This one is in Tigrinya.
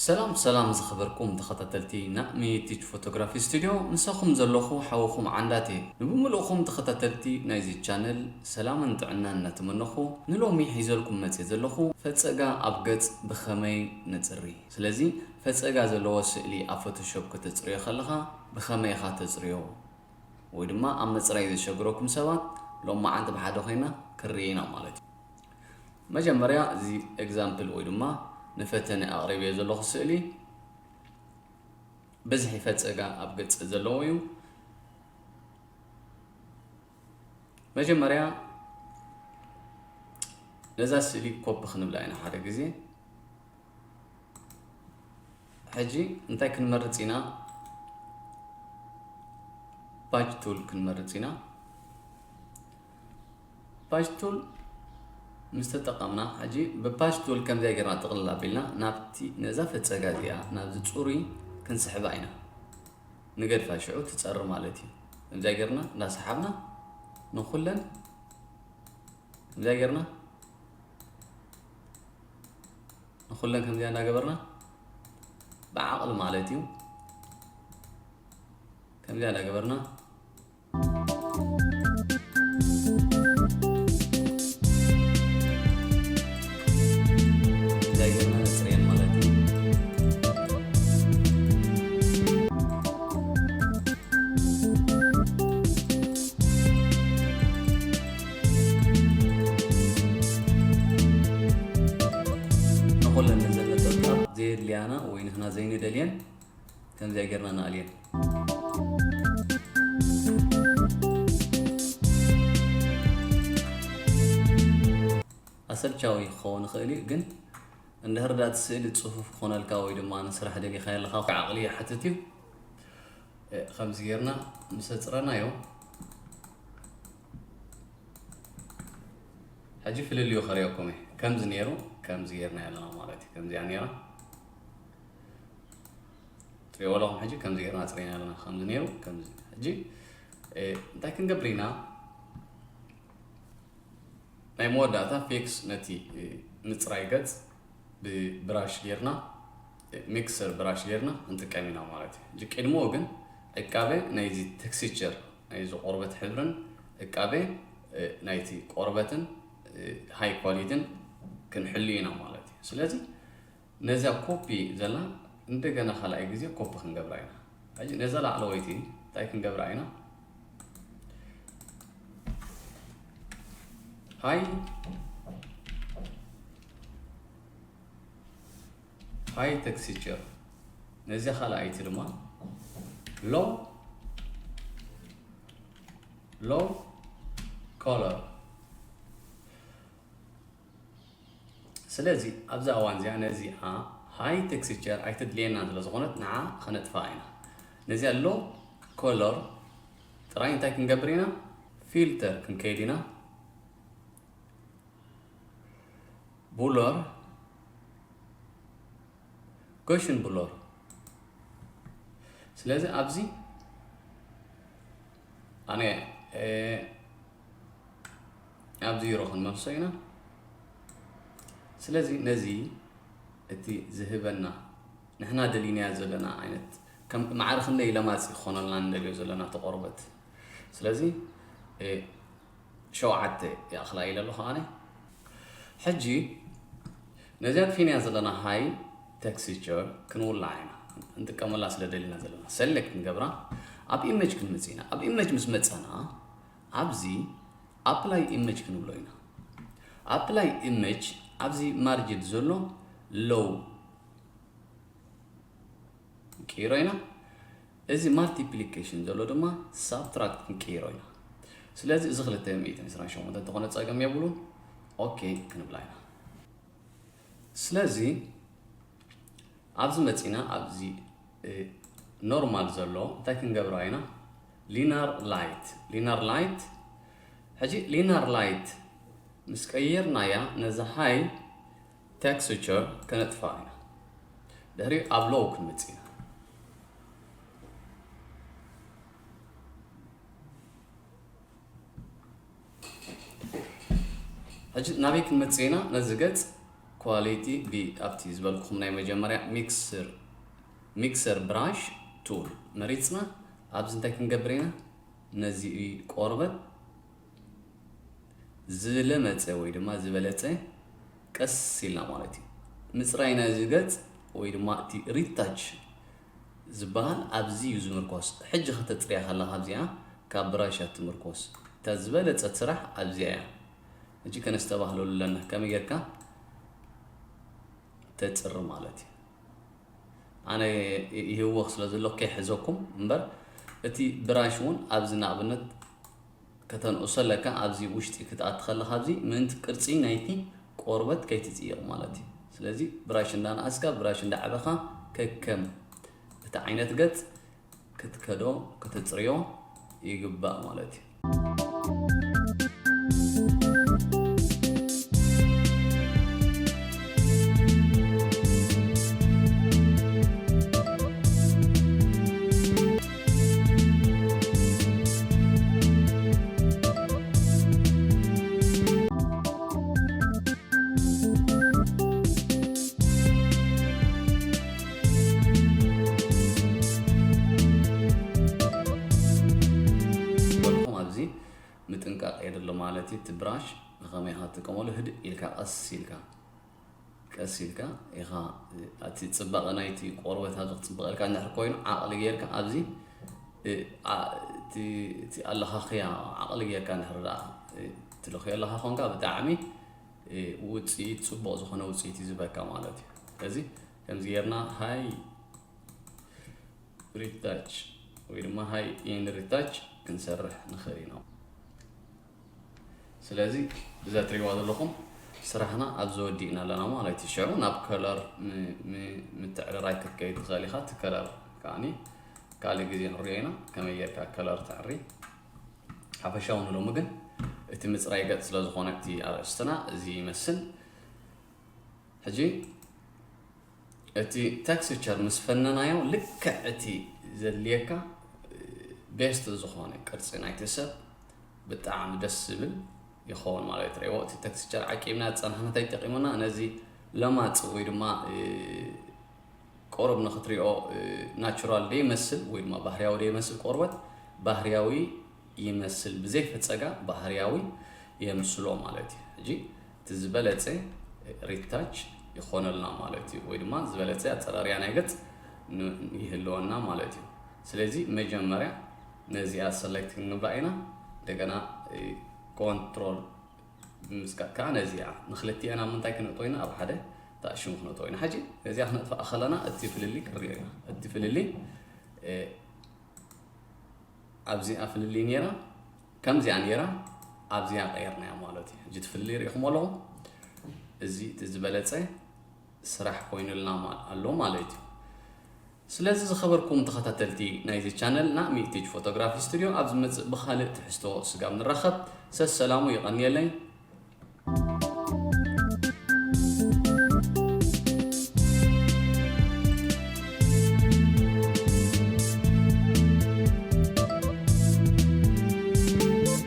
ሰላም ሰላም ዝኸበርኩም ተኸታተልቲ ናእሚ ቲች ፎቶግራፊ ስቱድዮ፣ ምሳኹም ዘለኹ ሓውኹም ዓንዳት እየ። ንብምልእኹም ተኸታተልቲ ናይዚ ቻነል ሰላምን ጥዕናን እናተመነኹ፣ ንሎሚ ሒዘልኩም መፅየ ዘለኹ ፈፀጋ ኣብ ገፅ ብኸመይ ነፅሪ። ስለዚ ፈፀጋ ዘለዎ ስእሊ ኣብ ፎቶሾፕ ከተፅርዮ ከለኻ ብኸመይ ኢኻ ተፅርዮ? ወይ ድማ ኣብ ምፅራይ ዘሸግረኩም ሰባት ሎማዓንቲ ብሓደ ኮይና ክርኢና ማለት እዩ። መጀመርያ እዚ ኤግዛምፕል ወይ ድማ ንፈተነ ኣቕሪብዮ ዘለኹ ስእሊ ብዝሒ ፈፀጋ ኣብ ገፅ ዘለዎ እዩ። መጀመርያ ነዛ ስእሊ ኮፒ ክንብላ ኢና ሓደ ግዜ። ሕጂ እንታይ ክንመርፅ ኢና? ፓች ቱል ክንመርፅ ኢና። ፓች ቱል ምስ ተጠቐምና፣ ሕጂ ብፓች ቱል ከምዚኣ ጌርና ጥቕልል ኣቢልና ናብቲ ነዛ ፈፀጋ እዚኣ ናብዚ ፅሩይ ክንስሕባ ኢና። ንገድፋ ሽዑ ትፀሪ ማለት እዩ። ከምዚኣ ጌርና እንዳሰሓብና ንኹለን ከምዚኣ ጌርና ንኹለን ከምዚኣ እንዳገበርና ብዓቕሊ ማለት እዩ። ከምዚኣ እንዳገበርና ከምዚኣ ጌርና ነፅርየን ማለት እዩ። ንኹለን ነዘን ነጠብጣብ ዘየድልያና ወይ ንሕና ዘይንደልየን ከምዚኣ ጌርና ንኣልየን። ኣሰልቻዊ ክኸውን ይኽእል እዩ፣ ግን እንድሕር ደኣ እቲ ስእሊ ጽፉፍ ክኾነልካ ወይ ድማ ንስራሕ ደሊኻዮ ኣለኻ፣ ዓቕሊ ይሓትት እዩ። እ፣ ከምዚ ጌርና ምስ ኣጽረናዮ፣ ሕጂ ፍልልዩ ከርእየኩም እየ። ከምዚ ነይሩ፣ ከምዚ ጌርና ኣለና ማለት እዩ። ከምዚኣ ነይራ። ትሪእዎ ኣለኹም ሕጂ ከምዚ ጌርና ኣጽሪና ኣለና። ከምዚ ነይሩ፣ ከምዚ። ሕጂ፣ እ፣ እንታይ ክንገብር ኢና? ናይ መወዳእታ ፊክስ ነቲ፣ እ፣ ምጽራይ ገጽ ብብራሽ ጌርና፣ እ፣ ሚክሰር ብራሽ ጌርና ክንጥቀም ኢና ማለት እዩ። ሕጂ ቅድሚኡ ግን ዕቃበ ናይዚ ቴክስቸር፣ ናይዚ ቆርበት ሕብርን ዕቃበ፣ እ፣ ናይቲ ቆርበትን፣ እ፣ ሃይ ኳሊቲን ክንሕሉ ኢና ማለት እዩ። ስለዚ ነዛ ኮፒ ዘላ እንደገና ካልኣይ ግዜ ኮፒ ክንገብራ ኢና። ሕጂ ነዛ ላዕለወይቲ እንታይ ክንገብራ ኢና? ሃይ፣ ሃይ ቴክስቸር። ነዚ ካልኣይቲ ድማ ሎ፣ ሎ ኮለር። ስለዚ ኣብዛ እዋን እዚኣ ነዚኣ ሃይ ቴክስቸር ኣይተድልየና ስለ ዝኾነት ንዓ ከነጥፍኣ ኢና። ነዚኣ ሎ ኮለር ጥራይ እንታይ ክንገብር ኢና? ፊልተር ክንከይድ ኢና። ቡለር፣ ጎሽን ቡለር። ስለዚ ኣብዚ ኣነ፣ እ፣ ኣብ ዜሮ ክንመልሶ ኢና። ስለዚ ነዚ እቲ ዝህበና ንሕና ደሊናዮ ዘለና ዓይነት ከም ማዕረ ክንደይ ለማፂ ክኾነልና ንደልዮ ዘለና እቲ ቆርበት። ስለዚ፣ እ፣ ሸውዓተ ይኣኽላ ኢለ ኣለኹ ኣነ። ሕጂ ነዚኣ ኣጥፊእናያ ዘለና ሃይ ቴክስቸር ክንውልዓ ኢና። ክንጥቀመላ ስለ ደሊና ዘለና ሰሌክት ንገብራ። ኣብ ኢሜጅ ክንመጽእ ኢና። ኣብ ኢሜጅ ምስ መጸና ኣብዚ ኣፕላይ ኢሜጅ ክንብሎ ኢና። ኣፕላይ ኢሜጅ ኣብዚ ማርጅን ዘሎ ሎው ንቅይሮ ኢና። እዚ ማልቲፕሊኬሽን ዘሎ ድማ ሳብትራክት ክንቅይሮ ኢና። ስለዚ እዚ ክልተ ሚእትን ዕስራን ሸሞንተን እንተኾነ ጸገም የብሉን። ኦኬ ክንብላ ኢና። ስለዚ ኣብዚ መጺና ኣብዚ፣ እ፣ ኖርማል ዘሎ እንታይ ክንገብራ ኢና? ሊነር ላይት፣ ሊነር ላይት። ሕጂ ሊነር ላይት ምስ ቀየርናያ ነዚ ሃይ ቴክስቸር ከነጥፍኣ ኢና። ድሕሪ ኣብ ሎው ክንመጽእ ኢና። ሕጂ ናበይ ክንመጽእ ኢና? ነዚ ገጽ ኳሊቲ ቢ ኣብቲ ዝበልኩኹም ናይ መጀመርያ ሚክሰር ሚክሰር ብራሽ ቱል መሪፅና፣ ኣብዚ እንታይ ክንገብር ኢና? ነዚ ቆርበት ዝለመፀ ወይ ድማ ዝበለፀ ቀስ ኢልና ማለት እዩ ምፅራይ ናይዚ ገፅ ወይ ድማ እቲ ሪታች ዝበሃል ኣብዚ እዩ ዝምርኮስ። ሕጂ ከተፅርያ ከለካ ኣብዚኣ ካብ ብራሽ እያ ትምርኮስ። እታ ዝበለፀት ስራሕ ኣብዚኣ እያ። ሕጂ ከነስተባህለሉ ኣለና ከመይ ጌርካ ተፅሪ ማለት እዩ። ኣነ ይህወኽ ስለ ዘሎ ከይሕዘኩም እምበር እቲ ብራሽ እውን ኣብዚ ንኣብነት ከተንእሶ ኣለካ። ኣብዚ ውሽጢ ክትኣቲ ከለካ ኣብዚ ምእንቲ ቅርፂ ናይቲ ቆርበት ከይትፅይቕ ማለት እዩ። ስለዚ ብራሽ እንዳነኣስካ ብራሽ እንዳዓበኻ ከከም እቲ ዓይነት ገፅ ክትከዶ ከተፅርዮ ይግባእ ማለት እዩ። በልኩም ኣብዚ ምጥንቃቕ የድሊ ማለት እዩ። እቲ ብራሽ ንኸመይ ኢኻ ትጥቀመሉ? ህድእ ኢልካ፣ ቀስ ኢልካ፣ ቀስ ኢልካ ኢኻ። እቲ ጽባቐ ናይቲ ቆርበት ኣብዚ ክጽብቐልካ እንድሕር ኮይኑ፣ ዓቕሊ ጌርካ ኣብዚ፣ እ፣ ኣ-፣ እቲ፣ እቲ ኣለኻኽያ ዓቕሊ ጌርካ እንድሕር ደኣ፣ እ፣ ትልኽዮ ኣለኻ ኾንካ፣ ብጣዕሚ፣ እ፣ ውጽኢት፣ ጽቡቕ ዝኾነ ውጽኢት እዩ ዝበካ ማለት እዩ። ስለዚ ከምዚ ጌርና ሃይ ሪታች ወይ ድማ ሃይ ኢንድ ሪታች ክንሰርሕ ንኽእል ኢና። ስለዚ እዛ ትሪእዋ ዘለኹም ስራሕና ኣብዚ ወዲእና ኣለና ማለት እዩ። ሽዑ ናብ ከለር ም-፣ ም-፣ ምትዕርራይ ክትከይድ ትኽእል ኢኻ። እቲ ከለር ከዓኒ ካልእ ግዜ ንሪኦ ኢና፣ ከመይ ጌርካ ከለር ተዕሪ። ሓፈሻዊ ንሎሚ ግን እቲ ምፅራይ ገፅ ስለ ዝኾነ እቲ ኣርእስትና እዚ ይመስል። ሕጂ እቲ ቴክስቸር ምስ ፈነናዮ ልክዕ እቲ ዘድልየካ ቤስት ዝኾነ ቅርፂ ናይቲ ሰብ ብጣዕሚ ደስ ዝብል ይኸውን ማለት እዩ። ትሪእዎ፣ እቲ ቴክስቸር ዓቂብና ዝፀናሕና እንታይ ይጠቂሙና? ነዚ ለማፅ ወይ ድማ፣ እ፣ ቆርብ ንኽትሪኦ፣ እ፣ ናቹራል ደይመስል ወይ ድማ ባህርያዊ ደይመስል ቆርበት ባህርያዊ ይመስል፣ ብዘይፈፀጋ ባህርያዊ የምስሎ ማለት እዩ። ሕጂ እቲ ዝበለፀ ሪታች ይኾነልና ማለት እዩ፣ ወይ ድማ ዝበለፀ ኣፀራርያ ናይ ገፅ ን-፣ ይህልወና ማለት እዩ። ስለዚ መጀመርያ ነዚኣ ሰሌክት ክንግባ ኢና። እንደገና፣ እ፣ ኮንትሮል ብምስካት ከዓ ነዚኣ ንክልቲኣን ኣብ ምንታይ ክንእቶ ኢና? ኣብ ሓደ ተኣሽሙ ክንእቶ ኢና። ሕጂ ነዚኣ ክነጥፍኣ ከለና እቲ ፍልልይ ክንሪኦ ኢና። እቲ ፍልልይ፣ እ፣ ኣብዚኣ ፍልልይ ነይራ፣ ከምዚኣ ነይራ፣ ኣብዚኣ ቀይርናያ ማለት እዩ። ሕጂ እቲ ፍልልይ ርኢኹም ኣለኹም። እዚ እቲ ዝበለፀ ስራሕ ኮይኑልና ማ-፣ ኣሎ ማለት እዩ። ስለዚ ዝኸበርኩም ተኸታተልቲ ናይዚ ቻነል፣ ና ሚእቲጅ ፎቶግራፊ ስቱድዮ፣ ኣብ ዝመጽእ ብኻልእ ትሕዝቶ ስጋብ ንራኸብ፣ ሰሰላሙ የቐንየለይ።